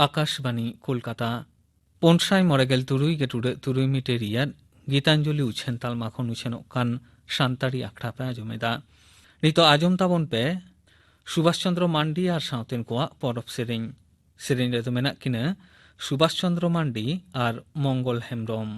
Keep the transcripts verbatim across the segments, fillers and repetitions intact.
ᱟᱠᱟᱥᱵᱟᱱᱤ ᱠᱳᱞᱠᱟᱛᱟ᱾ ᱯᱩᱱ ᱥᱟᱭ ᱢᱚᱬᱮ ᱜᱮᱞ ᱛᱩᱨᱩᱭ ᱜᱮ ᱴᱩᱰᱟᱹᱜ ᱛᱩᱨᱩᱭ ᱢᱤᱴᱟᱨ ᱨᱮᱭᱟᱜ ᱜᱤᱛᱟᱧᱡᱚᱞᱤ ᱩᱪᱷᱟᱹᱱ ᱛᱟᱞᱢᱟ ᱠᱷᱚᱱ ᱩᱪᱷᱟᱹᱱᱚᱜ ᱠᱟᱱ ᱥᱟᱱᱛᱟᱲᱤ ᱟᱠᱷᱲᱟ ᱯᱮ ᱟᱸᱡᱚᱢᱮᱫᱟ᱾ ᱱᱤᱛᱚᱜ ᱟᱸᱡᱚᱢ ᱛᱟᱵᱚᱱ ᱯᱮ ᱥᱩᱵᱷᱟᱥ ᱪᱚᱱᱫᱨᱚ ᱢᱟᱱᱰᱤ ᱟᱨ ᱥᱟᱶᱛᱮᱱ ᱠᱚᱣᱟᱜ ᱯᱚᱨᱚᱵᱽ ᱥᱮᱨᱮᱧ᱾ ᱥᱮᱨᱮᱧ ᱨᱮᱫᱚ ᱢᱮᱱᱟᱜ ᱠᱤᱱᱟ ᱥᱩᱵᱷᱟᱥ ᱪᱚᱱᱫᱨᱚ ᱢᱟᱱᱰᱤ ᱟᱨ ᱢᱚᱝᱜᱚᱞ ᱦᱮᱢᱵᱽᱨᱚᱢ᱾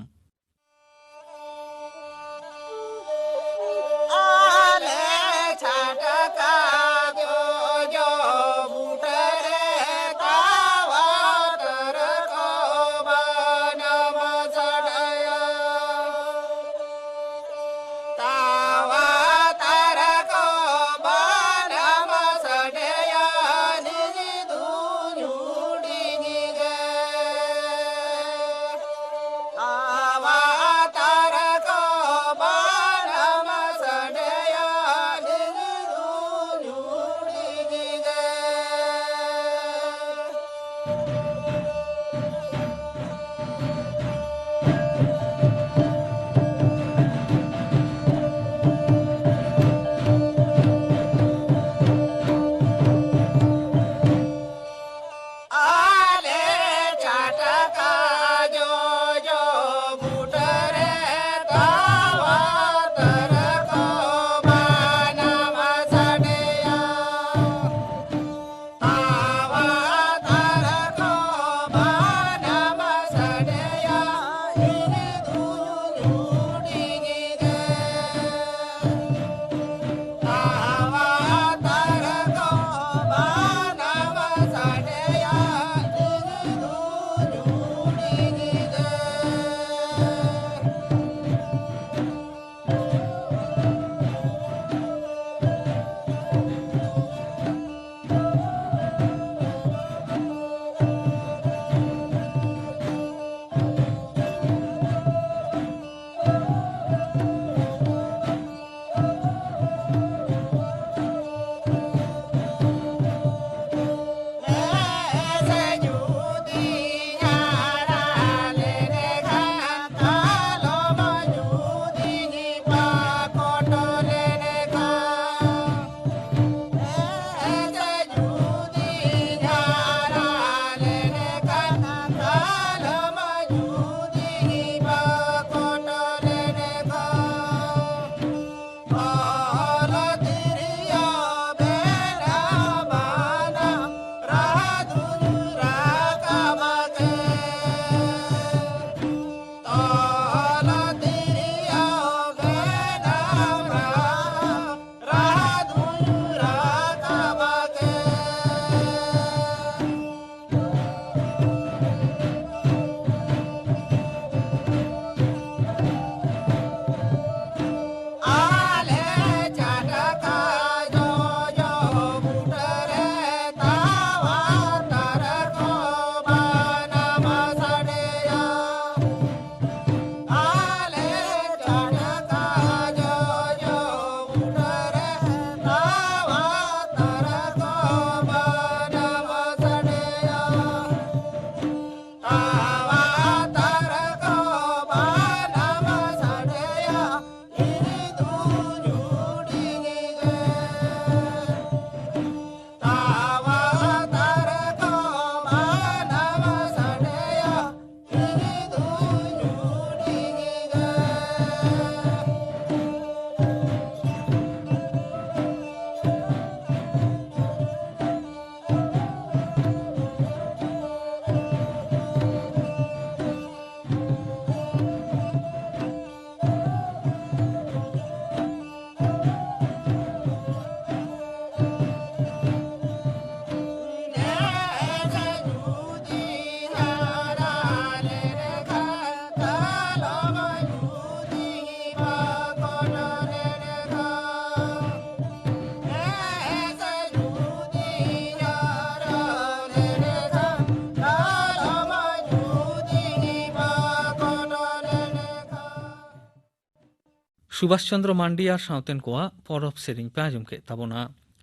ᱥᱩᱵᱷᱟᱥ ᱪᱚᱱᱫᱨᱚ ᱢᱟᱱᱰᱤ ᱟᱨ ᱥᱟᱶᱛᱮᱱ ᱠᱚᱣᱟᱜ ᱯᱚᱨᱚᱵᱽ ᱥᱮᱨᱮᱧ ᱯᱮ ᱟᱸᱡᱚᱢ ᱠᱮᱫ ᱛᱟᱵᱚᱱᱟ᱾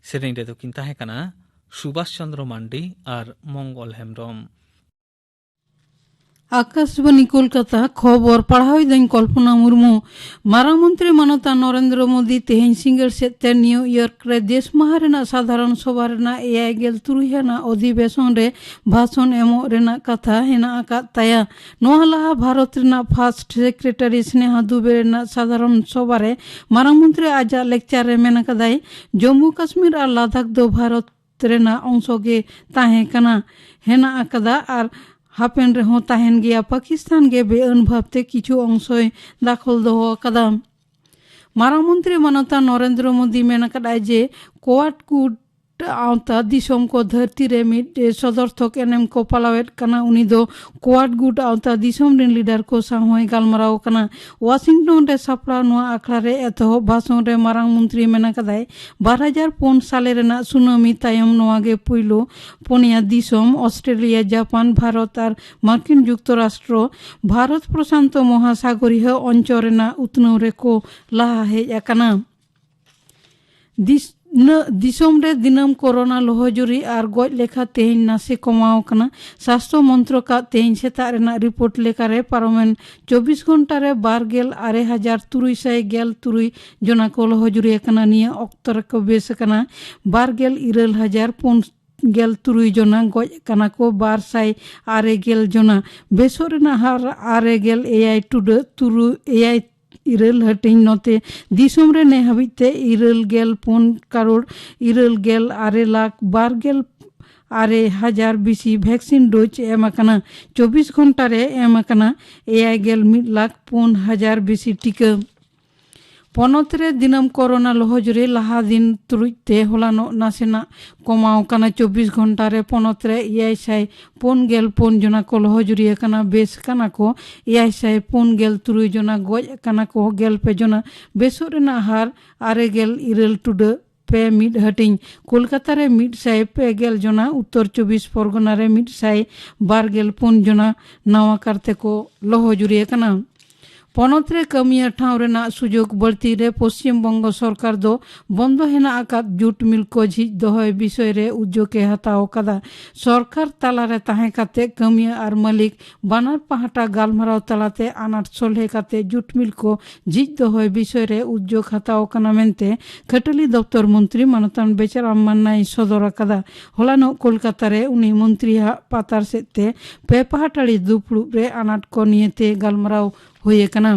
ᱥᱮᱨᱮᱧ ᱨᱮᱫᱚ ᱠᱤᱱ ᱛᱟᱦᱮᱸ ᱠᱟᱱᱟ ᱥᱩᱵᱷᱟᱥ ᱪᱚᱱᱫᱨᱚ ᱢᱟᱱᱰᱤ ᱟᱨ ᱢᱚᱝᱜᱚᱞ ᱦᱮᱢᱵᱽᱨᱚᱢ᱾ ᱟᱠᱟᱥᱵᱟᱱᱤ ᱠᱳᱞᱠᱟᱛᱟ, ᱠᱷᱚᱵᱚᱨ ᱯᱟᱲᱦᱟᱣ ᱮᱫᱟᱹᱧ ᱠᱚᱞᱯᱚᱱᱟ ᱢᱩᱨᱢᱩ᱾ ᱢᱟᱨᱟᱝ ᱢᱚᱱᱛᱨᱤ ᱢᱟᱱᱚᱛᱟᱱ ᱱᱚᱨᱮᱱᱫᱨᱚ ᱢᱳᱫᱤ ᱛᱮᱦᱮᱧ ᱥᱤᱸᱜᱟᱹᱲ ᱥᱮᱫ ᱛᱮ ᱱᱤᱭᱩ ᱤᱭᱚᱨᱠ ᱨᱮ ᱫᱮᱥ ᱢᱟᱦᱟ ᱨᱮᱱᱟᱜ ᱥᱟᱫᱷᱟᱨᱚᱱ ᱥᱚᱵᱷᱟ ᱨᱮᱱᱟᱜ ᱮᱭᱟᱭ ᱜᱮᱞ ᱛᱩᱨᱩᱭ ᱟᱱᱟᱜ ᱚᱫᱷᱤᱵᱮᱥᱚᱱ ᱨᱮ ᱵᱷᱟᱥᱚᱱ ᱮᱢᱚᱜ ᱨᱮᱱᱟᱜ ᱠᱟᱛᱷᱟ ᱦᱮᱱᱟᱜ ᱟᱠᱟᱫ ᱛᱟᱭᱟ᱾ ᱱᱚᱣᱟ ᱞᱟᱦᱟ ᱵᱷᱟᱨᱚᱛ ᱨᱮᱱᱟᱜ ᱯᱷᱟᱨᱥᱴ ᱥᱮᱠᱨᱮᱴᱟᱨᱤ ᱥᱱᱮᱦᱟ ᱫᱩᱵᱮ ᱨᱮᱱᱟᱜ ᱥᱟᱫᱷᱟᱨᱚᱱ ᱥᱚᱵᱷᱟ ᱨᱮ ᱢᱟᱨᱟᱝ ᱢᱚᱱᱛᱨᱤ ᱟᱡᱟᱜ ᱞᱮᱠᱪᱟᱨ ᱨᱮ ᱢᱮᱱ ᱟᱠᱟᱫᱟᱭ, ᱡᱚᱢᱢᱩ ᱠᱟᱥᱢᱤᱨ ᱟᱨ ᱞᱟᱫᱟᱠᱷ ᱫᱚ ᱵᱷᱟᱨᱚᱛ ᱨᱮᱱᱟᱜ ᱚᱝᱥᱚ ᱜᱮ ᱛᱟᱦᱮᱸ ᱠᱟᱱᱟ, ᱦᱮᱱᱟᱜ ᱟᱠᱟᱫᱟ ᱟᱨ ᱦᱟᱯᱮᱱ ᱨᱮᱦᱚᱸ ᱛᱟᱦᱮᱱ ᱜᱮᱭᱟ᱾ ᱯᱟᱠᱤᱥᱛᱟᱱ ᱜᱮ ᱵᱮᱼᱟᱹᱱ ᱵᱷᱟᱵᱽᱛᱮ ᱠᱤᱪᱷᱩ ᱚᱝᱥᱚᱭ ᱫᱟᱠᱷᱚᱞ ᱫᱚᱦᱚ ᱟᱠᱟᱫᱟ᱾ ᱢᱟᱨᱟᱝ ᱢᱚᱱᱛᱨᱤ ᱢᱟᱱᱚᱛᱟᱱ ᱱᱚᱨᱮᱱᱫᱨᱚ ᱢᱳᱫᱤ ᱢᱮᱱ ᱟᱠᱟᱫᱟᱭ ᱡᱮ ᱠᱳᱣᱟᱰ ᱜᱩᱴ ᱟᱣᱛᱟ ᱫᱤᱥᱚᱢ ᱠᱚ ᱫᱷᱟᱹᱨᱛᱤ ᱨᱮ ᱢᱤᱫ ᱥᱚᱫᱚᱨᱛᱷᱚᱠ ᱮᱱᱮᱢ ᱠᱚ ᱯᱟᱞᱟᱣᱮᱫ ᱠᱟᱱᱟ᱾ ᱩᱱᱤ ᱫᱚ ᱠᱳᱣᱟᱰ ᱜᱩᱴ ᱟᱣᱛᱟ ᱫᱤᱥᱚᱢ ᱨᱮᱱ ᱞᱤᱰᱟᱨ ᱠᱚ ᱥᱟᱶ ᱦᱚᱸᱭ ᱜᱟᱞᱢᱟᱨᱟᱣ ᱠᱟᱱᱟ᱾ ᱣᱟᱥᱤᱝᱴᱚᱱ ᱨᱮ ᱥᱟᱯᱲᱟᱣ ᱱᱚᱣᱟ ᱟᱠᱷᱲᱟ ᱨᱮ ᱮᱛᱚᱦᱚᱵ ᱵᱷᱟᱥᱚᱱ ᱨᱮ ᱢᱟᱨᱟᱝ ᱢᱚᱱᱛᱨᱤ ᱢᱮᱱ ᱟᱠᱟᱫᱟᱭ, ᱵᱟᱨ ᱦᱟᱡᱟᱨ ᱯᱩᱱ ᱥᱟᱞᱮ ᱨᱮᱱᱟᱜ ᱥᱩᱱᱟᱢᱤ ᱛᱟᱭᱚᱢ ᱱᱚᱣᱟ ᱜᱮ ᱯᱩᱭᱞᱩ ᱯᱩᱱᱭᱟ ᱫᱤᱥᱚᱢ, ᱚᱥᱴᱨᱮᱞᱤᱭᱟ, ᱡᱟᱯᱟᱱ, ᱵᱷᱟᱨᱚᱛ ᱟᱨ ᱢᱟᱨᱠᱤᱱ ᱡᱩᱠᱛᱚᱨᱟᱥᱴᱨᱚ, ᱵᱷᱟᱨᱚᱛ ᱯᱨᱚᱥᱟᱱᱛᱚ ᱢᱚᱦᱟᱥᱟᱜᱚᱨᱤᱭᱟᱹ ᱚᱧᱪᱚᱞ ᱨᱮᱱᱟᱜ ᱩᱛᱱᱟᱹᱣ ᱨᱮᱠᱚ ᱞᱟᱦᱟ ᱦᱮᱡ ᱟᱠᱟᱱᱟ᱾ ᱫᱤᱥ-, ᱱᱟᱹ-, ᱫᱤᱥᱚᱢ ᱨᱮ ᱫᱤᱱᱟᱹᱢ ᱠᱳᱨᱳᱱᱟ ᱞᱚᱦᱚᱡᱩᱨᱤ ᱟᱨ ᱜᱚᱡ ᱞᱮᱠᱷᱟ ᱛᱮᱦᱮᱧ ᱱᱟᱥᱮ ᱠᱚᱢᱟᱣ ᱟᱠᱟᱱᱟ᱾ ᱥᱟᱥᱛᱷᱚ ᱢᱚᱱᱛᱨᱚᱠᱟᱜ ᱛᱮᱦᱮᱧ ᱥᱮᱛᱟᱜ ᱨᱮᱱᱟᱜ ᱨᱤᱯᱳᱨᱴ ᱞᱮᱠᱟᱨᱮ ᱯᱟᱨᱚᱢᱮᱱ ᱪᱚᱵᱵᱤᱥ ᱜᱷᱚᱱᱴᱟ ᱨᱮ ᱵᱟᱨ ᱜᱮᱞ ᱟᱨᱮ ᱦᱟᱡᱟᱨ ᱛᱩᱨᱩᱭ ᱥᱟᱭ ᱜᱮᱞ ᱛᱩᱨᱩᱭ ᱡᱚᱱᱟ ᱠᱚ ᱞᱚᱦᱚᱡᱩᱨᱤ ᱟᱠᱟᱱᱟ᱾ ᱱᱤᱭᱟᱹ ᱚᱠᱛᱚ ᱨᱮᱠᱚ ᱵᱮᱥ ᱟᱠᱟᱱᱟ ᱵᱟᱨ ᱜᱮᱞ ᱤᱨᱟᱹᱞ ᱦᱟᱡᱟᱨ ᱯᱩᱱ ᱜᱮᱞ ᱛᱩᱨᱩᱭ ᱡᱚᱱᱟ, ᱜᱚᱡ ᱟᱠᱟᱱᱟ ᱠᱚ ᱵᱟᱨ ᱥᱟᱭ ᱟᱨᱮ ᱜᱮᱞ ᱡᱚᱱᱟ᱾ ᱵᱮᱥᱚᱜ ᱨᱮᱱᱟᱜ ᱦᱟᱨ ᱟᱨᱮ ᱜᱮᱞ ᱮᱭᱟᱭ ᱴᱩᱰᱟᱹᱜ ᱛᱩᱨᱩᱭ ᱮᱭᱟᱭ ᱤᱨᱟᱹᱞ ᱦᱟᱹᱴᱤᱧ᱾ ᱱᱚᱛᱮ ᱫᱤᱥᱚᱢ ᱨᱮ ᱱᱮ ᱦᱟᱹᱵᱤᱡ ᱛᱮ ᱤᱨᱟᱹᱞ ᱜᱮᱞ ᱯᱩᱱ ᱠᱟᱨᱳᱲ ᱤᱨᱟᱹᱞ ᱜᱮᱞ ᱟᱨᱮ ᱞᱟᱠᱷ ᱵᱟᱨ ᱜᱮᱞ ᱟᱨᱮ ᱦᱟᱡᱟᱨ ᱵᱮᱥᱤ ᱵᱷᱮᱠᱥᱤᱱ ᱰᱳᱡᱽ ᱮᱢ ᱟᱠᱟᱱᱟ᱾ ᱪᱚᱵᱵᱤᱥ ᱜᱷᱚᱱᱴᱟ ᱨᱮ ᱮᱢ ᱟᱠᱟᱱᱟ ᱮᱭᱟᱭ ᱜᱮᱞ ᱢᱤᱫ ᱞᱟᱠᱷ ᱯᱩᱱ ᱦᱟᱡᱟᱨ ᱵᱮᱥᱤ ᱴᱤᱠᱟᱹ᱾ ᱯᱚᱱᱚᱛ ᱨᱮ ᱫᱤᱱᱟᱹᱢ ᱠᱳᱨᱳᱱᱟ ᱞᱚᱦᱚᱡᱩᱨᱤ ᱞᱟᱦᱟ ᱫᱤᱱ ᱛᱩᱞᱩᱡ ᱛᱮ ᱦᱚᱞᱟᱱᱚᱜ ᱱᱟᱥᱮᱱᱟᱜ ᱠᱚᱢᱟᱣ ᱟᱠᱟᱱᱟ᱾ ᱪᱚᱵᱵᱤᱥ ᱜᱷᱚᱱᱴᱟ ᱨᱮ ᱯᱚᱱᱚᱛ ᱨᱮ ᱮᱭᱟᱭ ᱥᱟᱭ ᱯᱩᱱ ᱜᱮᱞ ᱯᱩᱱ ᱡᱚᱱᱟ ᱠᱚ ᱞᱚᱦᱚᱡᱩᱨᱤ ᱟᱠᱟᱱᱟ, ᱵᱮᱥ ᱠᱟᱱᱟ ᱠᱚ ᱮᱭᱟᱭ ᱥᱟᱭ ᱯᱩᱱ ᱜᱮᱞ ᱛᱩᱨᱩᱭ ᱡᱚᱱᱟ, ᱜᱚᱡ ᱠᱟᱱᱟ ᱠᱚ ᱜᱮᱞ ᱯᱮ ᱡᱚᱱᱟ᱾ ᱵᱮᱥᱚᱜ ᱨᱮᱱᱟᱜ ᱦᱟᱨ ᱟᱨᱮ ᱜᱮᱞ ᱤᱨᱟᱹᱞ ᱴᱩᱰᱟᱹᱜ ᱯᱮ ᱢᱤᱫ ᱦᱟᱹᱴᱤᱧ᱾ ᱠᱳᱞᱠᱟᱛᱟ ᱨᱮ ᱢᱤᱫ ᱥᱟᱭ ᱯᱮ ᱜᱮᱞ ᱡᱚᱱᱟ, ᱩᱛᱛᱚᱨ ᱪᱚᱵᱵᱤᱥ ᱯᱚᱨᱜᱚᱱᱟ ᱨᱮ ᱢᱤᱫ ᱥᱟᱭ ᱵᱟᱨ ᱜᱮᱞ ᱯᱩᱱ ᱡᱚᱱᱟ ᱱᱟᱣᱟ ᱠᱟᱨᱛᱮ ᱠᱚ ᱞᱚᱦᱚᱡᱩᱨᱤ ᱟᱠᱟᱱᱟ᱾ ᱯᱚᱱᱚᱛ ᱨᱮ ᱠᱟᱹᱢᱤᱭᱟᱹ ᱴᱷᱟᱶ ᱨᱮᱱᱟᱜ ᱥᱩᱡᱳᱜᱽ ᱵᱟᱹᱲᱛᱤ ᱨᱮ ᱯᱚᱥᱪᱤᱢ ᱵᱚᱝᱜᱚ ᱥᱚᱨᱠᱟᱨ ᱫᱚ ᱵᱚᱱᱫᱚ ᱦᱮᱱᱟᱜ ᱟᱠᱟᱫ ᱡᱩᱴ ᱢᱤᱞ ᱠᱚ ᱡᱷᱤᱡ ᱫᱚᱦᱚᱭ ᱵᱤᱥᱚᱭ ᱨᱮ ᱩᱫᱽᱡᱳᱜᱽ ᱮ ᱦᱟᱛᱟᱣ ᱟᱠᱟᱫᱟ᱾ ᱥᱚᱨᱠᱟᱨ ᱛᱟᱞᱟᱨᱮ ᱛᱟᱦᱮᱸ ᱠᱟᱛᱮ ᱠᱟᱹᱢᱤᱭᱟᱹ ᱟᱨ ᱢᱟᱹᱞᱤᱠ ᱵᱟᱱᱟᱨ ᱯᱟᱦᱴᱟ ᱜᱟᱞᱢᱟᱨᱟᱣ ᱛᱟᱞᱟᱛᱮ ᱟᱱᱟᱴ ᱥᱚᱞᱦᱮ ᱠᱟᱛᱮ ᱡᱩᱴ ᱢᱤᱞ ᱠᱚ ᱡᱷᱤᱡ ᱫᱚᱦᱚᱭ ᱵᱤᱥᱚᱭ ᱨᱮ ᱩᱫᱽᱡᱳᱜᱽ ᱦᱟᱛᱟᱣ ᱟᱠᱟᱱᱟ ᱢᱮᱱᱛᱮ ᱠᱷᱟᱹᱴᱟᱹᱞᱤ ᱫᱚᱯᱛᱚᱨ ᱢᱚᱱᱛᱨᱤ ᱢᱟᱱᱚᱛᱟᱱ ᱵᱮᱪᱟᱨᱟᱢ ᱢᱟᱱᱱᱟᱭ ᱥᱚᱫᱚᱨ ᱟᱠᱟᱫᱟ᱾ ᱦᱚᱞᱟᱱᱚᱜ ᱠᱳᱞᱠᱟᱛᱟ ᱨᱮ ᱩᱱᱤ ᱢᱚᱱᱛᱨᱤᱭᱟᱜ ᱯᱟᱛᱟᱨ ᱥᱮᱫ ᱛᱮ ᱯᱮ ᱯᱟᱦᱴᱟᱲᱤ ᱫᱩᱯᱲᱩᱵ ᱨᱮ ᱟᱱᱟᱴ ᱠᱚ ᱱᱤᱭᱮᱛᱮ ᱜᱟᱞᱢᱟᱨᱟᱣ ᱦᱩᱭ ᱟᱠᱟᱱᱟ᱾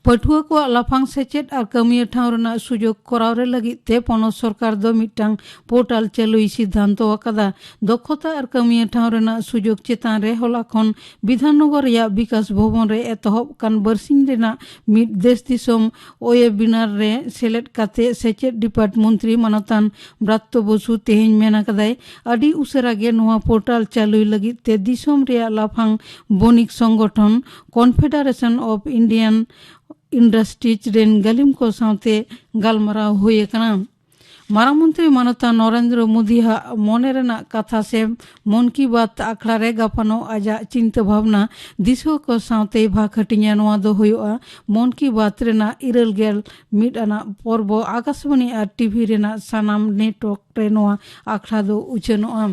ᱯᱟᱹᱴᱷᱩᱣᱟᱹ ᱠᱚᱣᱟᱜ ᱞᱟᱯᱷᱟᱝ ᱥᱮᱪᱮᱫ ᱟᱨ ᱠᱟᱹᱢᱤᱭᱟᱹ ᱴᱷᱟᱶ ᱨᱮᱱᱟᱜ ᱥᱩᱡᱳᱜᱽ ᱠᱚᱨᱟᱣ ᱨᱮ ᱞᱟᱹᱜᱤᱫ ᱛᱮ ᱯᱚᱱᱚᱛ ᱥᱚᱨᱠᱟᱨ ᱫᱚ ᱢᱤᱫᱴᱟᱝ ᱯᱳᱨᱴᱟᱞ ᱪᱟᱹᱞᱩᱭ ᱥᱤᱫᱷᱟᱱᱛᱚ ᱟᱠᱟᱫᱟ᱾ ᱫᱚᱠᱷᱚᱛᱟ ᱟᱨ ᱠᱟᱹᱢᱤᱭᱟᱹ ᱴᱷᱟᱶ ᱨᱮᱱᱟᱜ ᱥᱩᱡᱳᱜᱽ ᱪᱮᱛᱟᱱ ᱨᱮ ᱦᱚᱞᱟ ᱠᱷᱚᱱ ᱵᱤᱫᱷᱟᱱᱱᱚᱜᱚᱨ ᱨᱮᱭᱟᱜ ᱵᱤᱠᱟᱥ ᱵᱷᱚᱵᱚᱱ ᱨᱮ ᱮᱛᱚᱦᱚᱵ ᱠᱟᱱ ᱵᱟᱨᱥᱤᱧ ᱨᱮᱱᱟᱜ ᱢᱤᱫ ᱫᱮᱥ ᱫᱤᱥᱚᱢ ᱳᱭᱮᱵᱤᱱᱟᱨ ᱨᱮ ᱥᱮᱞᱮᱫ ᱠᱟᱛᱮ ᱥᱮᱪᱮᱫ ᱰᱤᱯᱟᱨᱴ ᱢᱚᱱᱛᱨᱤ ᱢᱟᱱᱚᱛᱟᱱ ᱵᱨᱟᱛᱛᱚ ᱵᱚᱥᱩ ᱛᱮᱦᱮᱧ ᱢᱮᱱ ᱟᱠᱟᱫᱟᱭ, ᱟᱹᱰᱤ ᱩᱥᱟᱹᱨᱟ ᱜᱮ ᱱᱚᱣᱟ ᱯᱳᱨᱴᱟᱞ ᱪᱟᱹᱞᱩᱭ ᱞᱟᱹᱜᱤᱫ ᱛᱮ ᱫᱤᱥᱚᱢ ᱨᱮᱭᱟᱜ ᱞᱟᱯᱷᱟᱝ ᱵᱚᱱᱤᱠ ᱥᱚᱝᱜᱚᱴᱷᱚᱱ Confederation of Indian Industries ᱨᱮᱱ ᱜᱟᱹᱞᱤᱢ ᱠᱚ ᱥᱟᱶᱛᱮ ᱜᱟᱞᱢᱟᱨᱟᱣ ᱦᱩᱭ ᱟᱠᱟᱱᱟ᱾ ᱢᱟᱨᱟᱝ ᱢᱚᱱᱛᱨᱤ ᱢᱟᱱᱚᱛᱟᱱ ᱱᱚᱨᱮᱱᱫᱨᱚ ᱢᱳᱫᱤᱭᱟᱜ ᱢᱚᱱᱮ ᱨᱮᱱᱟᱜ ᱠᱟᱛᱷᱟ ᱥᱮ ᱢᱚᱱ ᱠᱤ ᱵᱟᱛ ᱟᱠᱷᱲᱟ ᱨᱮ ᱜᱟᱯᱟᱱᱚᱜ ᱟᱡᱟᱜ ᱪᱤᱱᱛᱟᱹ ᱵᱷᱟᱵᱽᱱᱟ ᱫᱤᱥᱩᱣᱟᱹ ᱠᱚ ᱥᱟᱶᱛᱮᱭ ᱵᱷᱟᱜᱽ ᱦᱟᱹᱴᱤᱧᱟ᱾ ᱱᱚᱣᱟ ᱫᱚ ᱦᱩᱭᱩᱜᱼᱟ ᱢᱚᱱ ᱠᱤ ᱵᱟᱛ ᱨᱮᱱᱟᱜ ᱤᱨᱟᱹᱞ ᱜᱮᱞ ᱢᱤᱫ ᱟᱱᱟᱜ ᱯᱚᱨᱵᱚ᱾ ᱟᱠᱟᱥᱵᱟᱬᱤ ᱟᱨ ᱴᱤᱵᱷᱤ ᱨᱮᱱᱟᱜ ᱥᱟᱱᱟᱢ ᱱᱮᱴᱣᱟᱨᱠ ᱨᱮ ᱱᱚᱣᱟ ᱟᱠᱷᱲᱟ ᱫᱚ ᱩᱪᱷᱟᱹᱱᱚᱜᱼᱟ᱾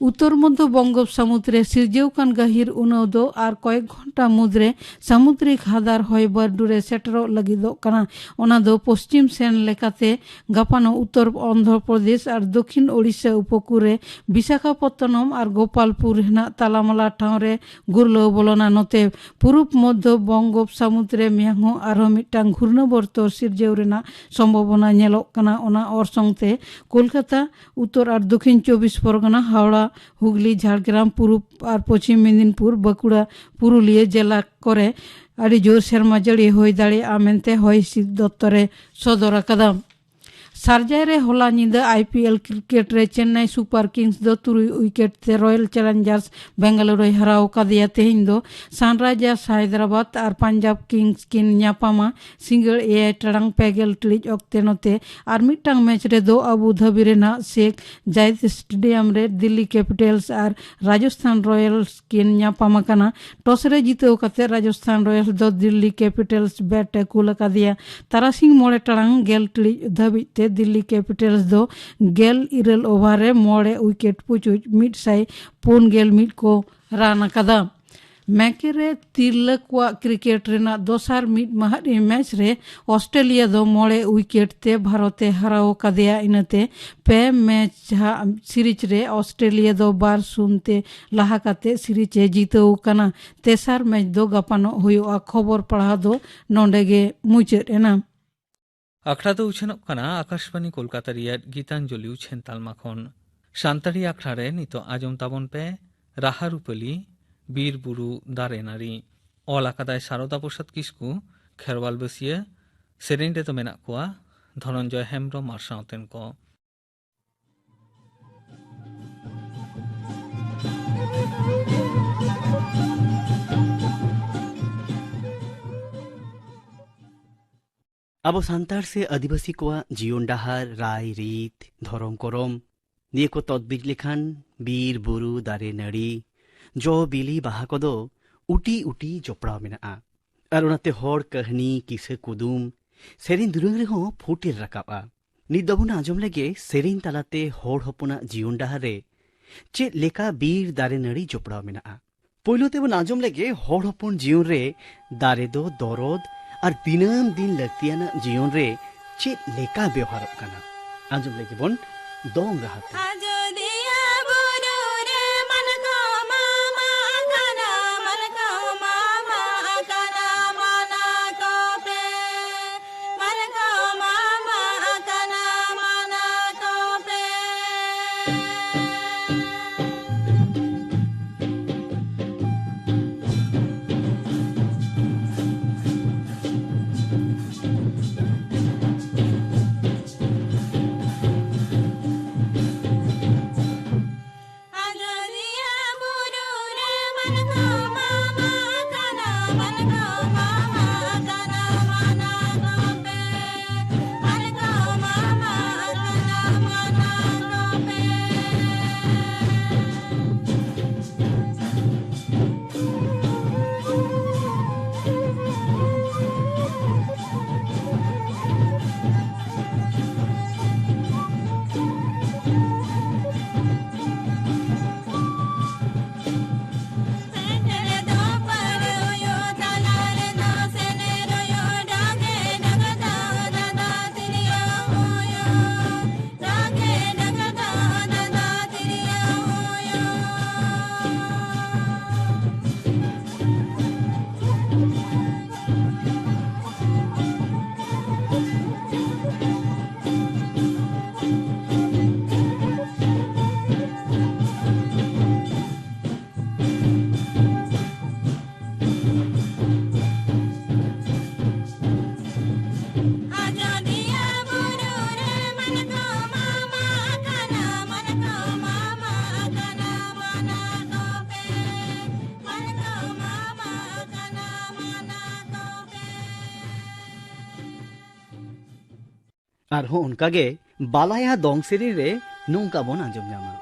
ᱩᱛᱛᱚᱨ ᱢᱚᱫᱽᱫᱷᱚ ᱵᱚᱝᱜᱳᱯ ᱥᱟᱹᱢᱩᱫ ᱨᱮ ᱥᱤᱨᱡᱟᱹᱣ ᱠᱟᱱ ᱜᱟᱹᱦᱤᱨ ᱩᱱᱟᱹᱣ ᱫᱚ ᱟᱨ ᱠᱚᱭᱮᱠ ᱜᱷᱚᱱᱴᱟ ᱢᱩᱫᱽᱨᱮ ᱥᱟᱢᱩᱫᱨᱤᱠ ᱦᱟᱫᱟᱨ ᱦᱚᱭ ᱵᱟᱹᱨᱰᱩ ᱨᱮ ᱥᱮᱴᱮᱨᱚᱜ ᱞᱟᱹᱜᱤᱫᱚᱜ ᱠᱟᱱᱟ᱾ ᱚᱱᱟ ᱫᱚ ᱯᱚᱥᱪᱤᱢ ᱥᱮᱱ ᱞᱮᱠᱟᱛᱮ ᱜᱟᱯᱟᱱᱚᱜ ᱩᱛᱛᱚᱨ ᱚᱱᱫᱷᱨᱚ ᱯᱨᱚᱫᱮᱥ ᱟᱨ ᱫᱚᱠᱷᱤᱱ ᱳᱰᱤᱥᱟ ᱩᱯᱚᱠᱩᱞ ᱨᱮ ᱵᱤᱥᱟᱠᱷᱟᱯᱚᱛᱛᱚᱱᱚᱢ ᱟᱨ ᱜᱳᱯᱟᱞᱯᱩᱨ ᱨᱮᱱᱟᱜ ᱛᱟᱞᱟᱢᱟᱞᱟ ᱴᱷᱟᱶ ᱨᱮ ᱜᱩᱨᱞᱟᱹᱣ ᱵᱚᱞᱚᱱᱟ᱾ ᱱᱚᱛᱮ ᱯᱩᱨᱩᱵ ᱢᱚᱫᱽᱫᱷᱚ ᱵᱚᱝᱜᱳᱯ ᱥᱟᱹᱢᱩᱫ ᱨᱮ ᱢᱮᱭᱟᱝ ᱦᱚᱸ ᱟᱨᱦᱚᱸ ᱢᱤᱫᱴᱟᱝ ᱜᱷᱩᱨᱱᱟᱹ ᱵᱚᱨᱛᱚᱨ ᱥᱤᱨᱡᱟᱹᱣ ᱨᱮᱱᱟᱜ ᱥᱚᱢᱵᱷᱚᱵᱚᱱᱟ ᱧᱮᱞᱚᱜ ᱠᱟᱱᱟ᱾ ᱚᱱᱟ ᱚᱨᱥᱚᱝ ᱛᱮ ᱠᱳᱞᱠᱟᱛᱟ, ᱩᱛᱛᱚᱨ ᱟᱨ ᱫᱚᱠᱷᱤᱱ ᱪᱚᱵᱵᱤᱥ ᱯᱚᱨᱜᱚᱱᱟ, ᱦᱟᱣᱲᱟ, ᱦᱩᱜᱽᱞᱤ, ᱡᱷᱟᱲᱜᱨᱟᱢ, ᱯᱩᱨᱩᱵ ᱟᱨ ᱯᱚᱪᱷᱤᱢ ᱢᱮᱫᱤᱱᱯᱩᱨ, ᱵᱟᱸᱠᱩᱲᱟ, ᱯᱩᱨᱩᱞᱤᱭᱟᱹ ᱡᱮᱞᱟ ᱠᱚᱨᱮ ᱟᱹᱰᱤ ᱡᱳᱨ ᱥᱮᱨᱢᱟ ᱡᱟᱹᱲᱤ ᱦᱩᱭ ᱫᱟᱲᱮᱭᱟᱜᱼᱟ ᱢᱮᱱᱛᱮ ᱦᱚᱭ ᱦᱤᱸᱥᱤᱫ ᱫᱚᱯᱛᱚᱨᱮ ᱥᱚᱫᱚᱨ ᱟᱠᱟᱫᱟ᱾ ᱥᱟᱨᱡᱟᱭ ᱨᱮ ᱦᱚᱞᱟ ᱧᱤᱫᱟᱹ ᱟᱭ ᱯᱤ ᱮᱞ ᱠᱨᱤᱠᱮᱴ ᱨᱮ ᱪᱮᱱᱱᱟᱭ ᱥᱩᱯᱟᱨ ᱠᱤᱝᱥ ᱫᱚ ᱛᱩᱨᱩᱭ ᱩᱭᱠᱮᱴ ᱛᱮ ᱨᱚᱭᱮᱞ ᱪᱮᱞᱮᱧᱡᱟᱨᱥ ᱵᱮᱝᱜᱟᱞᱳᱨᱩᱭ ᱦᱟᱨᱟᱣ ᱟᱠᱟᱫᱮᱭᱟ᱾ ᱛᱮᱦᱮᱧ ᱫᱚ ᱥᱟᱱᱨᱟᱭᱡᱟᱨᱥ ᱦᱟᱭᱫᱨᱟᱵᱟᱫᱽ ᱟᱨ ᱯᱟᱧᱡᱟᱵᱽ ᱠᱤᱝᱥ ᱠᱤᱱ ᱧᱟᱯᱟᱢᱟ ᱥᱤᱸᱜᱟᱹᱲ ᱮᱭᱟᱭ ᱴᱟᱲᱟᱝ ᱯᱮ ᱜᱮᱞ ᱴᱤᱲᱤᱡ ᱚᱠᱛᱮ᱾ ᱱᱚᱛᱮ ᱟᱨ ᱢᱤᱫᱴᱟᱝ ᱢᱮᱪ ᱨᱮᱫᱚ ᱟᱵᱩ ᱫᱷᱟᱵᱤ ᱨᱮᱱᱟᱜ ᱥᱮᱠᱷ ᱡᱟᱭᱮᱫ ᱥᱴᱮᱰᱤᱭᱟᱢ ᱨᱮ ᱫᱤᱞᱞᱤ ᱠᱮᱯᱤᱴᱟᱞᱥ ᱟᱨ ᱨᱟᱡᱚᱥᱛᱷᱟᱱ ᱨᱚᱭᱮᱞᱥ ᱠᱤᱱ ᱧᱟᱯᱟᱢ ᱟᱠᱟᱱᱟ᱾ ᱴᱚᱥ ᱨᱮ ᱡᱤᱛᱟᱹᱣ ᱠᱟᱛᱮ ᱨᱟᱡᱚᱥᱛᱷᱟᱱ ᱨᱚᱭᱮᱞᱥ ᱫᱚ ᱫᱤᱞᱞᱤ ᱠᱮᱯᱤᱴᱟᱞᱥ ᱵᱮᱴ ᱮ ᱠᱩᱞ ᱟᱠᱟᱫᱮᱭᱟ᱾ ᱛᱟᱨᱟᱥᱤᱧ ᱢᱚᱬᱮ ᱴᱟᱲᱟᱝ ᱜᱮᱞ ᱴᱤᱲᱤᱡ ᱫᱷᱟᱹᱵᱤᱡ ᱛᱮ ᱫᱤᱞᱞᱤ ᱠᱮᱯᱤᱴᱟᱞᱥ ᱫᱚ ᱜᱮᱞ ᱤᱨᱟᱹᱞ ᱳᱵᱷᱟᱨ ᱨᱮ ᱢᱚᱬᱮ ᱩᱭᱠᱮᱴ ᱯᱩᱪᱩᱡ ᱢᱤᱫ ᱥᱟᱭ ᱯᱩᱱ ᱜᱮᱞ ᱢᱤᱫ ᱠᱚ ᱨᱟᱱ ᱟᱠᱟᱫᱟ᱾ ᱢᱮᱠᱮ ᱨᱮ ᱛᱤᱨᱞᱟᱹ ᱠᱚᱣᱟᱜ ᱠᱨᱤᱠᱮᱴ ᱨᱮᱱᱟᱜ ᱫᱚᱥᱟᱨ ᱢᱤᱫ ᱢᱟᱦᱟᱨᱤ ᱢᱮᱪ ᱨᱮ ᱚᱥᱴᱨᱮᱞᱤᱭᱟ ᱫᱚ ᱢᱚᱬᱮ ᱩᱭᱠᱮᱴ ᱛᱮ ᱵᱷᱟᱨᱚᱛ ᱮ ᱦᱟᱨᱟᱣ ᱟᱠᱟᱫᱮᱭᱟ᱾ ᱤᱱᱟᱹᱛᱮ ᱯᱮ ᱢᱮᱪ ᱦᱟᱜ ᱥᱤᱨᱤᱡᱽ ᱨᱮ ᱚᱥᱴᱨᱮᱞᱤᱭᱟ ᱫᱚ ᱵᱟᱨ ᱥᱩᱱ ᱛᱮ ᱞᱟᱦᱟ ᱠᱟᱛᱮ ᱥᱤᱨᱤᱡᱽ ᱮ ᱡᱤᱛᱟᱹᱣ ᱟᱠᱟᱱᱟ᱾ ᱛᱮᱥᱟᱨ ᱢᱮᱪ ᱫᱚ ᱜᱟᱯᱟᱱᱚᱜ ᱦᱩᱭᱩᱜᱼᱟ᱾ ᱠᱷᱚᱵᱚᱨ ᱯᱟᱲᱦᱟᱣ ᱫᱚ ᱱᱚᱰᱮ ᱜᱮ ᱢᱩᱪᱟᱹᱫ ᱮᱱᱟ᱾ ᱟᱠᱷᱲᱟ ᱫᱚ ᱩᱪᱷᱟᱹᱱᱚᱜ ᱠᱟᱱᱟ ᱟᱠᱟᱥᱵᱟᱱᱤ ᱠᱳᱞᱠᱟᱛᱟ ᱨᱮᱭᱟᱜ ᱜᱤᱛᱟᱧᱡᱚᱞᱤ ᱩᱪᱷᱟᱹᱱ ᱛᱟᱞᱢᱟ ᱠᱷᱚᱱ᱾ ᱥᱟᱱᱛᱟᱲᱤ ᱟᱠᱷᱲᱟ ᱨᱮ ᱱᱤᱛᱚᱜ ᱟᱸᱡᱚᱢ ᱛᱟᱵᱚᱱ ᱯᱮ ᱨᱟᱦᱟ ᱨᱩᱯᱟᱹᱞᱤ, ᱵᱤᱨ ᱵᱩᱨᱩ ᱫᱟᱨᱮ ᱱᱟᱹᱲᱤ᱾ ᱚᱞ ᱟᱠᱟᱫᱟᱭ ᱥᱟᱨᱚᱫᱟ ᱯᱨᱚᱥᱟᱫᱽ ᱠᱤᱥᱠᱩ, ᱠᱷᱮᱨᱣᱟᱞ ᱵᱟᱹᱥᱤᱭᱟᱹ᱾ ᱥᱮᱨᱮᱧ ᱨᱮᱫᱚ ᱢᱮᱱᱟᱜ ᱠᱚᱣᱟ ᱫᱷᱚᱱᱚᱱᱡᱚᱭ ᱦᱮᱢᱵᱽᱨᱚᱢ ᱟᱨ ᱥᱟᱶᱛᱮᱱ ᱠᱚ᱾ ᱟᱵᱚ ᱥᱟᱱᱛᱟᱲ ᱥᱮ ᱟᱹᱫᱤᱵᱟᱹᱥᱤ ᱠᱚᱣᱟᱜ ᱡᱤᱭᱚᱱ ᱰᱟᱦᱟᱨ, ᱨᱟᱭ ᱨᱤᱛ, ᱫᱷᱚᱨᱚᱢ ᱠᱚᱨᱚᱢ, ᱱᱤᱭᱟᱹ ᱠᱚ ᱛᱚᱛᱵᱤᱡ ᱞᱮᱠᱷᱟᱱ ᱵᱤᱨ ᱵᱩᱨᱩ ᱫᱟᱨᱮ ᱱᱟᱹᱲᱤ, ᱡᱚ ᱵᱤᱞᱤ ᱵᱟᱦᱟ ᱠᱚᱫᱚ ᱩᱴᱤ ᱩᱴᱤ ᱡᱚᱯᱲᱟᱣ ᱢᱮᱱᱟᱜᱼᱟ᱾ ᱟᱨ ᱚᱱᱟᱛᱮ ᱦᱚᱲ ᱠᱟᱹᱦᱱᱤ, ᱠᱤᱥᱟᱹ ᱠᱩᱫᱩᱢ, ᱥᱮᱨᱮᱧ ᱫᱩᱨᱟᱹᱝ ᱨᱮᱦᱚᱸ ᱯᱷᱩᱴᱮᱞ ᱨᱟᱠᱟᱵᱼᱟ᱾ ᱱᱤᱛ ᱫᱚᱵᱚᱱ ᱟᱸᱡᱚᱢ ᱞᱮᱜᱮ ᱥᱮᱨᱮᱧ ᱛᱟᱞᱟᱛᱮ ᱦᱚᱲ ᱦᱚᱯᱚᱱᱟᱜ ᱡᱤᱭᱚᱱ ᱰᱟᱦᱟᱨ ᱨᱮ ᱪᱮᱫ ᱞᱮᱠᱟ ᱵᱤᱨ ᱫᱟᱨᱮ ᱱᱟᱹᱲᱤ ᱡᱚᱯᱲᱟᱣ ᱢᱮᱱᱟᱜᱼᱟ᱾ ᱯᱳᱭᱞᱳ ᱛᱮᱵᱚᱱ ᱟᱸᱡᱚᱢ ᱞᱮᱜᱮ ᱦᱚᱲ ᱦᱚᱯᱚᱱ ᱡᱤᱭᱚᱱ ᱨᱮ ᱫᱟᱨᱮ ᱫᱚ ᱫᱚᱨᱚᱫ ᱟᱨ ᱫᱤᱱᱟᱹᱢ ᱫᱤᱱ ᱞᱟᱹᱠᱛᱤᱭᱟᱱᱟᱜ ᱡᱤᱭᱚᱱ ᱨᱮ ᱪᱮᱫ ᱞᱮᱠᱟ ᱵᱮᱣᱦᱟᱨᱚᱜ ᱠᱟᱱᱟ᱾ ᱟᱸᱡᱚᱢ ᱞᱮᱜᱮ ᱵᱚᱱ ᱫᱚᱝ ᱨᱟᱦᱟ ᱛᱮ᱾ ᱟᱡᱚᱫᱤᱭᱟᱹ ᱵᱩᱨᱩ ᱨᱮ ᱢᱟᱱᱠᱚ ᱢᱟᱢᱟ ᱟᱠᱟᱱᱟ, ᱢᱟᱱᱠᱚ ᱢᱟᱢᱟ ᱟᱠᱟᱱᱟ, ᱢᱟᱱᱟ ᱠᱚᱯᱮ᱾ ᱢᱟᱱᱠᱚ ᱢᱟᱢᱟ ᱟᱠᱟᱱᱟ, ᱢᱟᱱᱟ ᱠᱚᱯᱮ᱾ ᱟᱨᱦᱚᱸ ᱚᱱᱠᱟᱜᱮ ᱵᱟᱞᱟᱭᱟ ᱫᱚᱝ ᱥᱮᱨᱮᱧ ᱨᱮ ᱱᱚᱝᱠᱟ ᱵᱚᱱ ᱟᱸᱡᱚᱢ ᱧᱟᱢᱟ᱾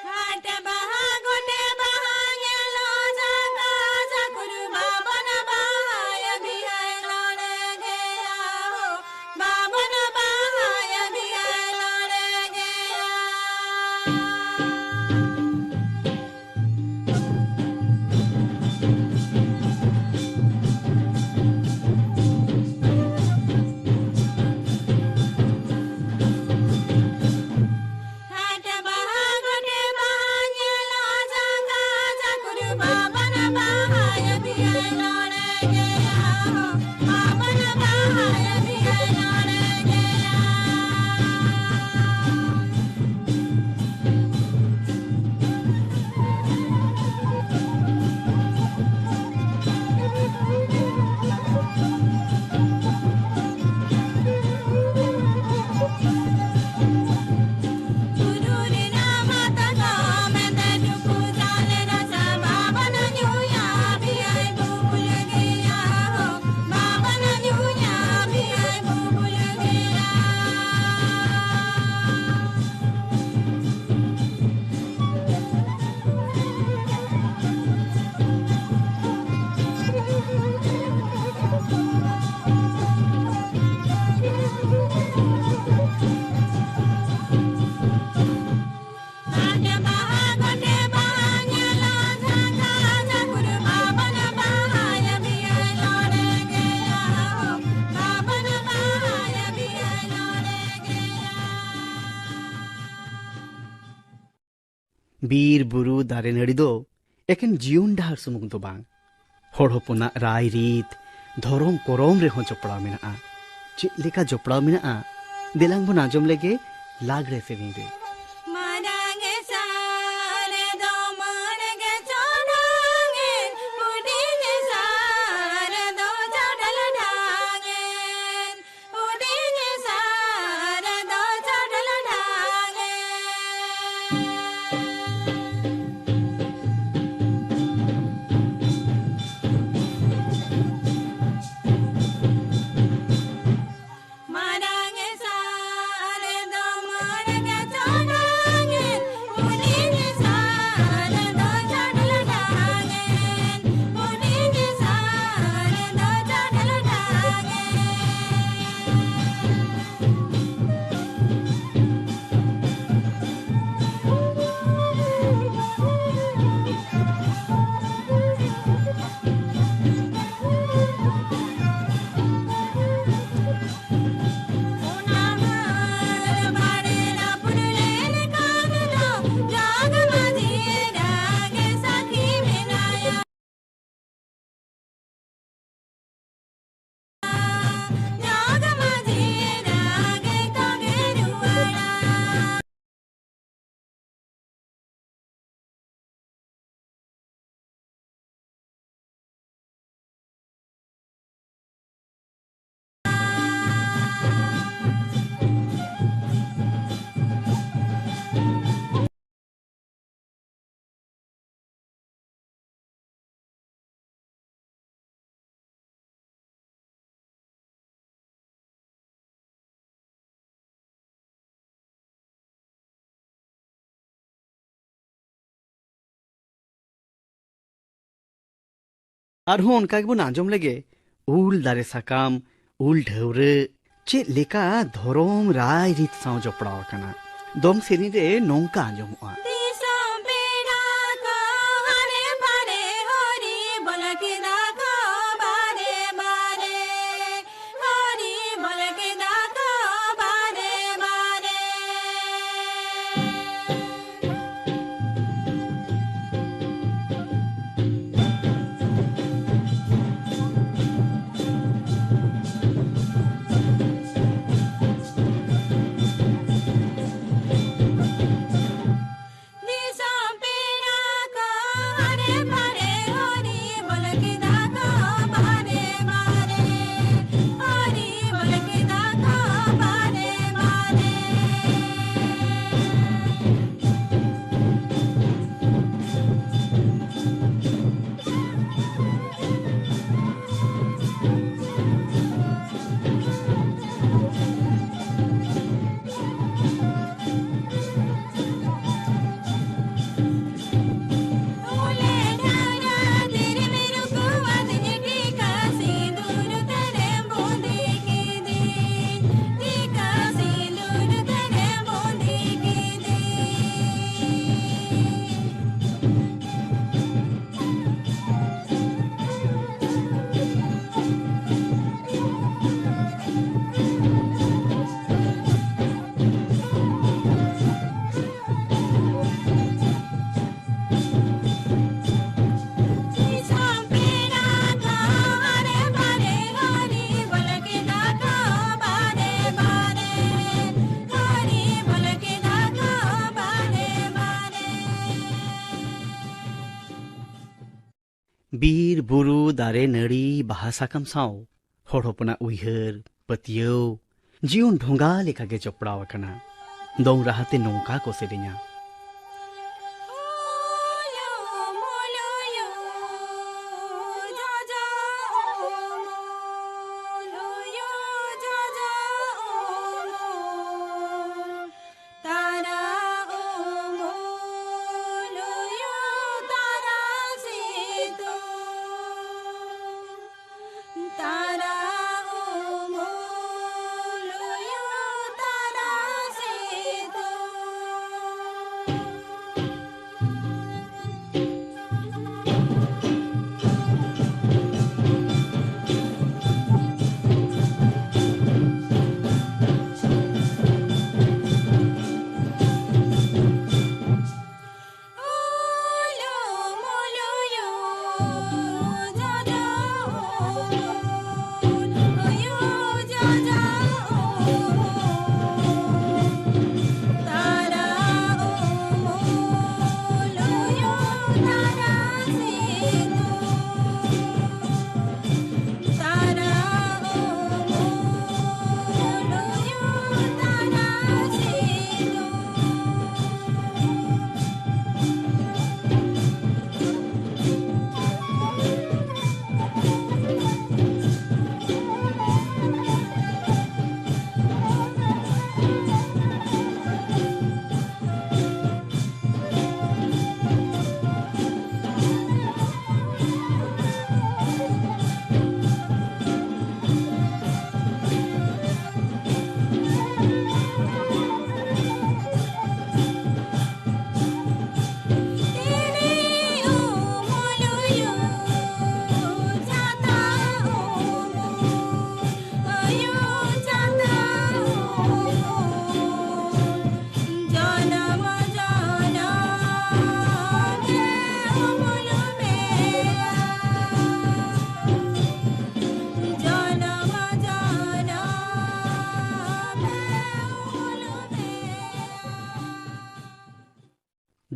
ᱦᱟᱴ ᱵᱟᱦᱟ ᱜᱚᱴᱮ ᱵᱟᱦᱟ ᱧᱮᱞᱚᱜ ᱡᱟᱸᱜᱟ ᱡᱟᱠᱩᱨ ᱵᱟᱵᱚᱱ ᱵᱟᱦᱟᱭᱟ ᱵᱤᱦᱟᱭ ᱱᱚᱰᱮ ᱜᱮᱭᱟ ᱦᱳ, ᱵᱟᱵᱚᱱ ᱵᱟᱦᱟᱭᱟ ᱵᱤᱦᱟᱭ ᱱᱚᱰᱮ ᱜᱮᱭᱟ᱾ ᱵᱤᱨ ᱵᱩᱨᱩ ᱫᱟᱨᱮ ᱱᱟᱹᱲᱤ ᱫᱚ ᱮᱠᱮᱱ ᱡᱤᱭᱚᱱ ᱰᱟᱦᱟᱨ ᱥᱩᱢᱩᱝ ᱫᱚ ᱵᱟᱝ, ᱦᱚᱲ ᱦᱚᱯᱚᱱᱟᱜ ᱨᱟᱭ ᱨᱤᱛ, ᱫᱷᱚᱨᱚᱢ ᱠᱚᱨᱚᱢ ᱨᱮᱦᱚᱸ ᱡᱚᱯᱲᱟᱣ ᱢᱮᱱᱟᱜᱼᱟ᱾ ᱪᱮᱫ ᱞᱮᱠᱟ ᱡᱚᱯᱲᱟᱣ ᱢᱮᱱᱟᱜᱼᱟ, ᱫᱮᱞᱟᱝ ᱵᱚᱱ ᱟᱸᱡᱚᱢ ᱞᱮᱜᱮ ᱞᱟᱜᱽᱲᱮ ᱥᱮᱨᱮᱧ ᱨᱮ᱾ ᱢᱟᱨᱟᱝ ᱥᱟᱨ ᱫᱚ ᱢᱟᱹᱱ ᱜᱮ ᱪᱚᱰᱟᱝ ᱮᱱ, ᱦᱩᱰᱤᱧ ᱥᱟᱨ ᱫᱚ ᱪᱟᱰᱚᱞ ᱰᱷᱟᱝ ᱮᱱ, ᱦᱩᱰᱤᱧ ᱥᱟᱨ ᱫᱚ ᱪᱟᱰᱚᱞ ᱰᱷᱟᱝ ᱮᱱ᱾ ᱢᱟᱨᱟᱝ ᱟᱨᱦᱚᱸ ᱚᱱᱠᱟ ᱜᱮᱵᱚᱱ ᱟᱸᱡᱚᱢ ᱞᱮᱜᱮ, ᱩᱞ ᱫᱟᱨᱮ ᱥᱟᱠᱟᱢ, ᱩᱞ ᱰᱷᱟᱹᱣᱨᱟᱹᱜ, ᱪᱮᱫ ᱞᱮᱠᱟ ᱫᱷᱚᱨᱚᱢ ᱨᱟᱭ ᱨᱤᱛ ᱥᱟᱶ ᱡᱚᱯᱲᱟᱣ ᱟᱠᱟᱱᱟ᱾ ᱫᱚᱝ ᱥᱮᱨᱮᱧ ᱨᱮ ᱱᱚᱝᱠᱟ ᱟᱸᱡᱚᱢᱚᱜᱼᱟ᱾ ᱫᱤᱥᱚᱢ ᱯᱮᱲᱟ ᱠᱚ ᱦᱟᱨᱮ ᱯᱷᱟᱨᱮ ᱦᱚᱨᱤ ᱵᱚᱞ ᱠᱮᱫᱟ ᱠᱚ ᱵᱟᱨᱮ ᱵᱟᱨᱮ, ᱦᱚᱨᱤ ᱵᱚᱞ ᱠᱮᱫᱟ ᱠᱚ ᱵᱟᱨᱮ ᱵᱟᱨᱮ᱾ ᱫᱤᱥᱚᱢ ᱯᱮᱲᱟ ᱠᱚ ᱦᱟᱨᱮ ᱯᱷᱟᱨᱮ ᱦᱚᱨᱤ ᱵᱚᱞ ᱠᱮᱫᱟ ᱠᱚ ᱵᱟᱨᱮ ᱵᱟᱨᱮ, ᱦᱚᱨᱤ ᱵᱚᱞ ᱠᱮᱫᱟ ᱠᱚ ᱵᱟᱨᱮ ᱵᱟᱨᱮ᱾ ᱵᱤᱨ, ᱵᱩᱨᱩ, ᱫᱟᱨᱮ, ᱱᱟᱹᱲᱤ, ᱵᱟᱦᱟ, ᱥᱟᱠᱟᱢ ᱥᱟᱶ ᱦᱚᱲ ᱦᱚᱯᱚᱱᱟᱜ ᱩᱭᱦᱟᱹᱨ, ᱯᱟᱹᱛᱭᱟᱹᱣ, ᱡᱤᱭᱚᱱ ᱰᱷᱚᱸᱜᱟ ᱞᱮᱠᱟᱜᱮ ᱡᱚᱯᱲᱟᱣ ᱟᱠᱟᱱᱟ᱾ ᱫᱚᱝ ᱨᱟᱦᱟᱛᱮ ᱱᱚᱝᱠᱟ ᱠᱚ ᱥᱮᱨᱮᱧᱟ᱾ ᱛᱟᱨᱟ ᱩᱢᱩᱞ ᱩᱭᱩ ᱛᱟᱨᱟ ᱥᱤᱛᱩᱝ᱾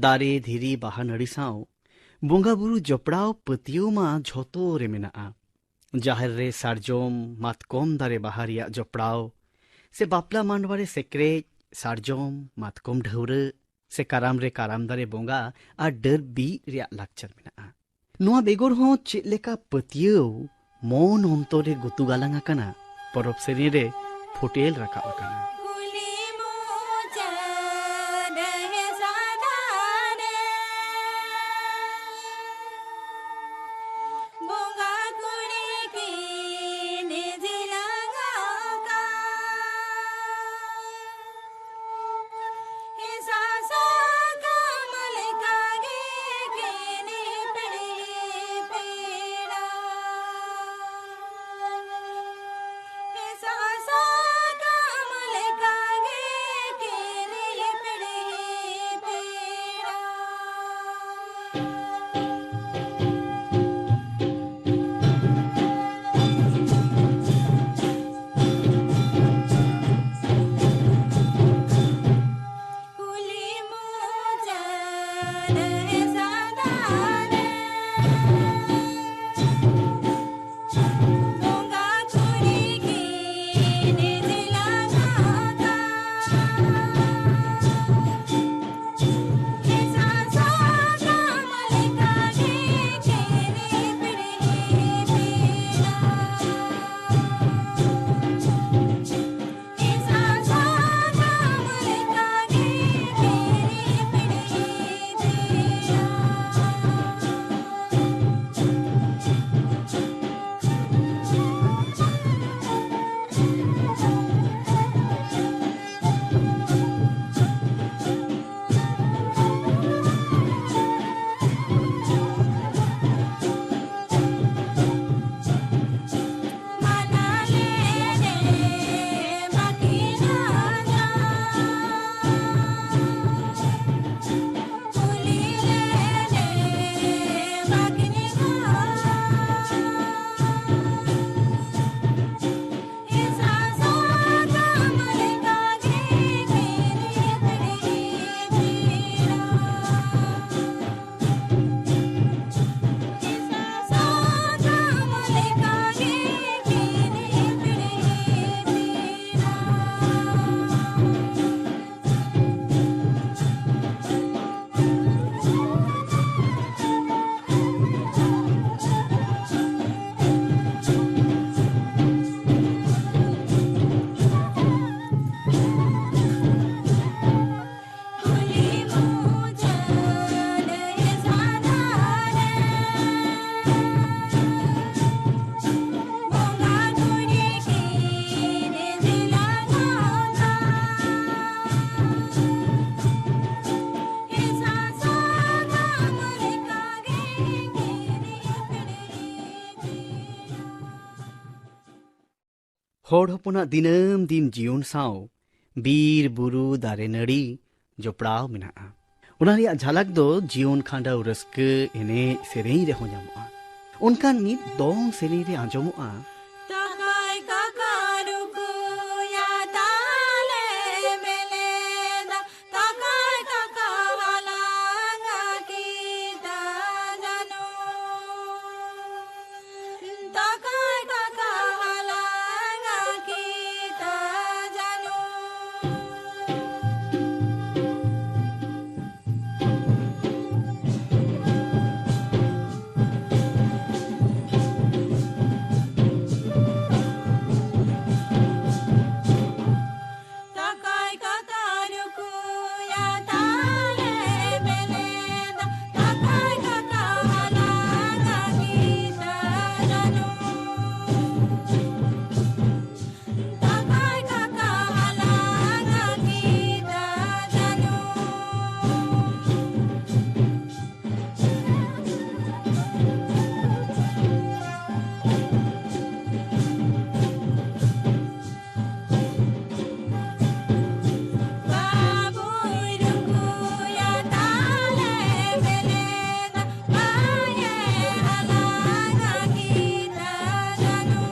ᱫᱟᱨᱮ, ᱫᱷᱤᱨᱤ, ᱵᱟᱦᱟ, ᱱᱟᱹᱲᱤ ᱥᱟᱶ ᱵᱚᱸᱜᱟ ᱵᱩᱨᱩ ᱡᱚᱯᱲᱟᱣ ᱯᱟᱹᱛᱭᱟᱹᱣ ᱢᱟ ᱡᱷᱚᱛᱚ ᱨᱮ ᱢᱮᱱᱟᱜᱼᱟ᱾ ᱡᱟᱦᱮᱨ ᱨᱮ ᱥᱟᱨᱡᱚᱢ, ᱢᱟᱛᱠᱚᱢ ᱫᱟᱨᱮ ᱵᱟᱦᱟ ᱨᱮᱭᱟᱜ ᱡᱚᱯᱲᱟᱣ, ᱥᱮ ᱵᱟᱯᱞᱟ ᱢᱟᱰᱣᱟ ᱨᱮ ᱥᱮᱠᱨᱮᱡ, ᱥᱟᱨᱡᱚᱢ, ᱢᱟᱛᱠᱚᱢ ᱰᱷᱟᱹᱣᱨᱟᱹᱜ, ᱥᱮ ᱠᱟᱨᱟᱢ ᱨᱮ ᱠᱟᱨᱟᱢ ᱫᱟᱨᱮ ᱵᱚᱸᱜᱟ ᱟᱨ ᱰᱟᱹᱨ ᱵᱤᱫ ᱨᱮᱭᱟᱜ ᱞᱟᱠᱪᱟᱨ ᱢᱮᱱᱟᱜᱼᱟ᱾ ᱱᱚᱣᱟ ᱵᱮᱜᱚᱨ ᱦᱚᱸ ᱪᱮᱫ ᱞᱮᱠᱟ ᱯᱟᱹᱛᱭᱟᱹᱣ ᱢᱚᱱ ᱚᱱᱛᱚᱨ ᱨᱮ ᱜᱩᱛᱩ ᱜᱟᱞᱟᱝ ᱟᱠᱟᱱᱟ, ᱯᱚᱨᱚᱵᱽ ᱥᱮᱨᱮᱧ ᱨᱮ ᱯᱷᱩᱴᱮᱞ ᱨᱟᱠᱟᱵ ᱟᱠᱟᱱᱟ᱾ ᱵᱚᱸᱜᱟ ᱠᱩᱲᱤ ᱠᱤᱱ ᱡᱤᱞᱟᱝ ᱟᱠᱟᱫ᱾ ᱦᱮᱸᱥᱟ ᱥᱟᱠᱟᱢ ᱞᱮᱠᱟᱜᱮ ᱠᱤᱱ ᱯᱤᱲᱦᱤ ᱯᱤᱲᱟ᱾ ᱦᱮᱸᱥᱟ ᱥᱟᱠᱟᱢ ᱞᱮᱠᱟᱜᱮ ᱠᱤᱱ ᱯᱤᱲᱦᱤ ᱯᱤᱲᱟ᱾ ᱦᱚᱲ ᱦᱚᱯᱚᱱᱟᱜ ᱫᱤᱱᱟᱹᱢ ᱫᱤᱱ ᱡᱤᱭᱚᱱ ᱥᱟᱶ ᱵᱤᱨ ᱵᱩᱨᱩ ᱫᱟᱨᱮ ᱱᱟᱹᱲᱤ ᱡᱚᱯᱲᱟᱣ ᱢᱮᱱᱟᱜᱼᱟ᱾ ᱚᱱᱟ ᱨᱮᱭᱟᱜ ᱡᱷᱟᱞᱟᱠ ᱫᱚ ᱡᱤᱭᱚᱱ ᱠᱷᱟᱸᱰᱟᱣ ᱨᱟᱹᱥᱠᱟᱹ, ᱮᱱᱮᱡ ᱥᱮᱨᱮᱧ ᱨᱮᱦᱚᱸ ᱧᱟᱢᱚᱜᱼᱟ᱾ ᱚᱱᱠᱟᱱ ᱢᱤᱫ ᱫᱚᱝ ᱥᱮᱨᱮᱧ ᱨᱮ ᱟᱸᱡᱚᱢᱚᱜᱼᱟ᱾ ᱛᱟᱠᱟᱭ ᱠᱟᱠᱟ ᱨᱩᱠᱩᱭᱟ ᱛᱟᱞᱮ ᱵᱮᱞᱮᱫᱟ, ᱛᱟᱠᱟᱭ ᱠᱟᱠᱟ ᱦᱟᱞᱟᱝᱟ ᱠᱤᱛᱟᱹ ᱡᱟᱹᱱᱩᱢ᱾ ᱛᱟᱠᱟᱭ ᱠᱟᱠᱟ ᱦᱟᱞᱟᱝᱟ ᱠᱤᱛᱟᱹ ᱡᱟᱹᱱᱩᱢ᱾ ᱛᱟᱠᱟᱭ ᱠᱟᱠᱟ ᱨᱩᱠᱩᱭᱟ ᱛᱟᱞᱮ ᱵᱮᱞᱮᱫᱟ, ᱛᱟᱠᱟᱭ ᱠᱟᱠᱟ ᱦᱟᱞᱟᱝᱟ ᱠᱤᱛᱟᱹ ᱡᱟᱹᱱᱩᱢ᱾ ᱛᱟᱠᱟᱭ ᱠᱟᱠᱟ ᱦᱟᱞᱟᱝᱟ ᱠᱤᱛᱟᱹ ᱡᱟᱹᱱᱩᱢ᱾ ᱵᱟᱵᱩᱭ ᱨᱩᱠᱩᱭᱟ ᱛᱟᱞᱮ ᱵᱮᱞᱮᱫᱟ, ᱵᱟᱭᱮ ᱦᱟᱞᱟᱝᱟ ᱠᱤᱛᱟᱹ ᱡᱟᱹᱱᱩᱢ᱾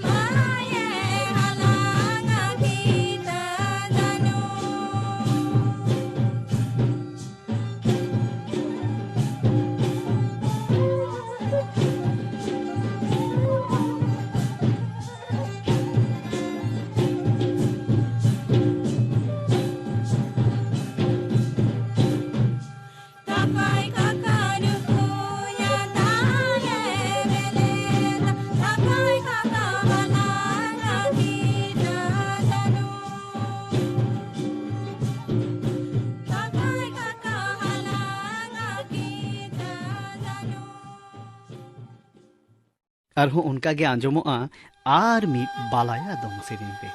ᱵᱟᱭᱮ ᱦᱟᱞᱟᱝᱟ ᱠᱤᱛᱟᱹ ᱡᱟᱹᱱᱩᱢ᱾ ᱛᱟᱠᱟᱭ ᱠᱟᱠᱟ ᱨᱩᱠᱩᱭᱟ ᱛᱟᱞᱮ ᱵᱮᱞᱮᱫᱟ, ᱛᱟᱠᱟᱭ ᱠᱟᱠᱟ ᱦᱟᱞᱟᱝᱟ ᱠᱤᱛᱟᱹ ᱡᱟᱹᱱᱩᱢ᱾ ᱛᱟᱠᱟᱭ ᱠᱟᱠᱟ ᱦᱟᱞᱟᱝᱟ ᱠᱤᱛᱟᱹ ᱡᱟᱹᱱᱩᱢ᱾ ᱟᱨᱦᱚᱸ ᱚᱱᱠᱟ ᱜᱮ ᱟᱸᱡᱚᱢᱚᱜᱼᱟ ᱟᱨ ᱢᱤᱫ ᱵᱟᱞᱟᱭᱟ ᱫᱚᱝ ᱥᱮᱨᱮᱧ ᱨᱮ᱾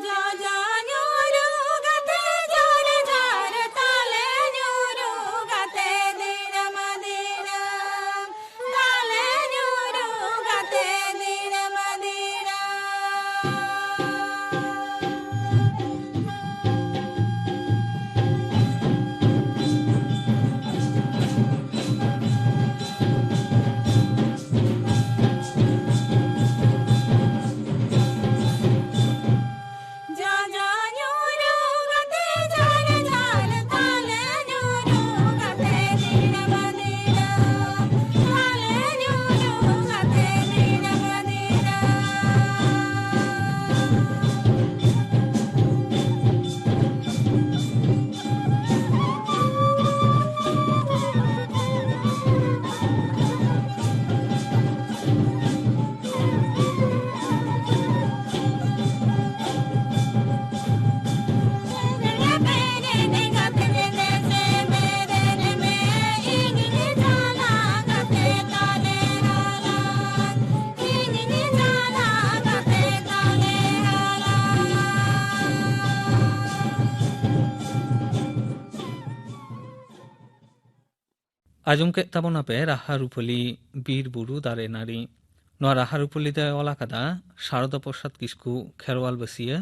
ᱡᱚᱡᱚ ᱧᱩᱨᱩ ᱠᱟᱛᱮ ᱡᱚᱨ ᱡᱚᱨ ᱛᱟᱞᱮ ᱧᱩᱨᱩ ᱠᱟᱛᱮ ᱫᱤᱱᱟᱹᱢ ᱫᱤᱱᱟᱹᱢ ᱛᱟᱞᱮ ᱧᱩᱨᱩ ᱠᱟᱛᱮ ᱟᱸᱡᱚᱢ ᱠᱮᱫ ᱛᱟᱵᱚᱱᱟᱯᱮ ᱨᱟᱦᱟ ᱨᱩᱯᱟᱹᱞᱤ ᱵᱤᱨ ᱵᱩᱨᱩ ᱫᱟᱨᱮ ᱱᱟᱹᱲᱤ᱾ ᱱᱚᱣᱟ ᱨᱟᱦᱟ ᱨᱩᱯᱟᱹᱞᱤ ᱫᱚᱭ ᱚᱞ ᱟᱠᱟᱫᱟ ᱥᱟᱨᱚᱫᱟ ᱯᱨᱚᱥᱟᱫᱽ ᱠᱤᱥᱠᱩ ᱠᱷᱮᱨᱣᱟᱞ ᱵᱟᱹᱥᱤᱭᱟᱹ᱾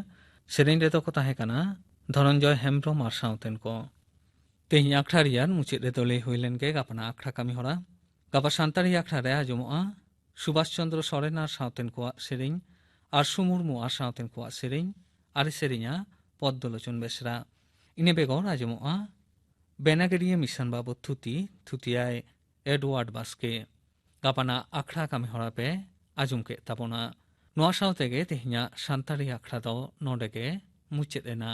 ᱥᱮᱨᱮᱧ ᱨᱮᱫᱚ ᱠᱚ ᱛᱟᱦᱮᱸ ᱠᱟᱱᱟ ᱫᱷᱚᱱᱚᱱᱡᱚᱭ ᱦᱮᱢᱵᱽᱨᱚᱢ ᱟᱨ ᱥᱟᱶᱛᱮᱱ ᱠᱚ᱾ ᱛᱮᱦᱮᱧ ᱟᱠᱷᱲᱟ ᱨᱮᱭᱟᱜ ᱢᱩᱪᱟᱹᱫ ᱨᱮᱫᱚ ᱞᱟᱹᱭ ᱦᱩᱭ ᱞᱮᱱ ᱜᱮ ᱜᱟᱯᱟᱱᱟᱜ ᱟᱠᱷᱲᱟ ᱠᱟᱹᱢᱤ ᱦᱚᱨᱟ᱾ ᱜᱟᱯᱟ ᱥᱟᱱᱛᱟᱲᱤ ᱟᱠᱷᱲᱟ ᱨᱮ ᱟᱸᱡᱚᱢᱚᱜᱼᱟ ᱥᱩᱵᱷᱟᱥ ᱪᱚᱱᱫᱨᱚ ᱥᱚᱨᱮᱱ ᱟᱨ ᱥᱟᱶᱛᱮᱱ ᱠᱚᱣᱟᱜ ᱥᱮᱨᱮᱧ, ᱟᱨᱥᱩ ᱢᱩᱨᱢᱩ ᱟᱨ ᱥᱟᱶᱛᱮᱱ ᱠᱚᱣᱟᱜ ᱥᱮᱨᱮᱧ, ᱟᱨᱮ ᱥᱮᱨᱮᱧᱟ ᱯᱚᱫᱽᱫᱚᱞᱳᱪᱚᱱ ᱵᱮᱥᱨᱟ᱾ ᱤᱱᱟᱹ ᱵᱮᱜᱚᱨ ᱟᱸᱡᱚᱢᱚᱜᱼᱟ ᱵᱮᱱᱟᱜᱟᱹᱨᱤᱭᱟᱹ ᱢᱤᱥᱚᱱ ᱵᱟᱵᱚᱫ ᱛᱷᱩᱛᱤ, ᱛᱷᱩᱛᱤᱭᱟᱭ ᱮᱰᱣᱟᱨᱰ ᱵᱟᱥᱠᱮ᱾ ᱜᱟᱯᱟᱱᱟᱜ ᱟᱠᱷᱲᱟ ᱠᱟᱹᱢᱤ ᱦᱚᱨᱟ ᱯᱮ ᱟᱸᱡᱚᱢ ᱠᱮᱫ ᱛᱟᱵᱚᱱᱟ᱾ ᱱᱚᱣᱟ ᱥᱟᱶ ᱛᱮᱜᱮ ᱛᱮᱦᱮᱧᱟᱜ ᱥᱟᱱᱛᱟᱲᱤ ᱟᱠᱷᱲᱟ ᱫᱚ ᱱᱚᱰᱮ ᱜᱮ ᱢᱩᱪᱟᱹᱫ ᱮᱱᱟ᱾